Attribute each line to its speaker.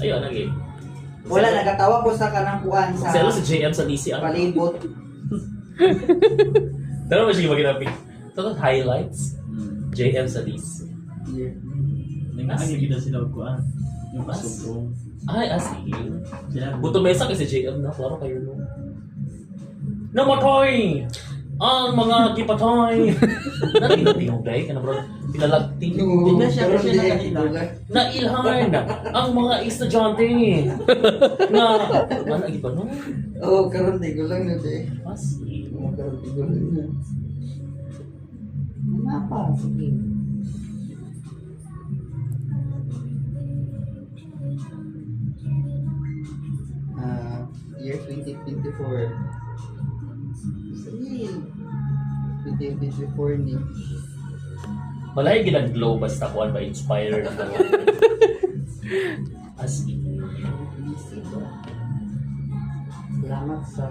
Speaker 1: Ayun, lagi.
Speaker 2: Wala, nagatawa ko sa kanang kuan sa
Speaker 1: Selo si JM sa DC. Ano?
Speaker 2: palibot.
Speaker 1: Pero mo siya maginapi. Ito highlights. JM sa DC.
Speaker 2: Yeah.
Speaker 3: Nangaangin gid na sila og kuan. Yung pasugong.
Speaker 1: Ay, ah, sige.
Speaker 3: Sila
Speaker 1: Buto mesa kasi JM na. Klaro kayo no. Namatay! Ang mga gipatay! Nalilong day ka na bro. Pinalagting.
Speaker 3: Di na siya kasi nakahila.
Speaker 1: Nailhan ang mga estudyante na ano iba no?
Speaker 2: Oh, karon di ko lang na di.
Speaker 1: Asi.
Speaker 2: Oh, karon di ko lang na. Ano pa? Sige. Ah, year 2024. Sige. 2024 ni.
Speaker 1: Malay gid ang glow basta kuan ba inspired na. As in.
Speaker 2: Busy ba? Salamat sa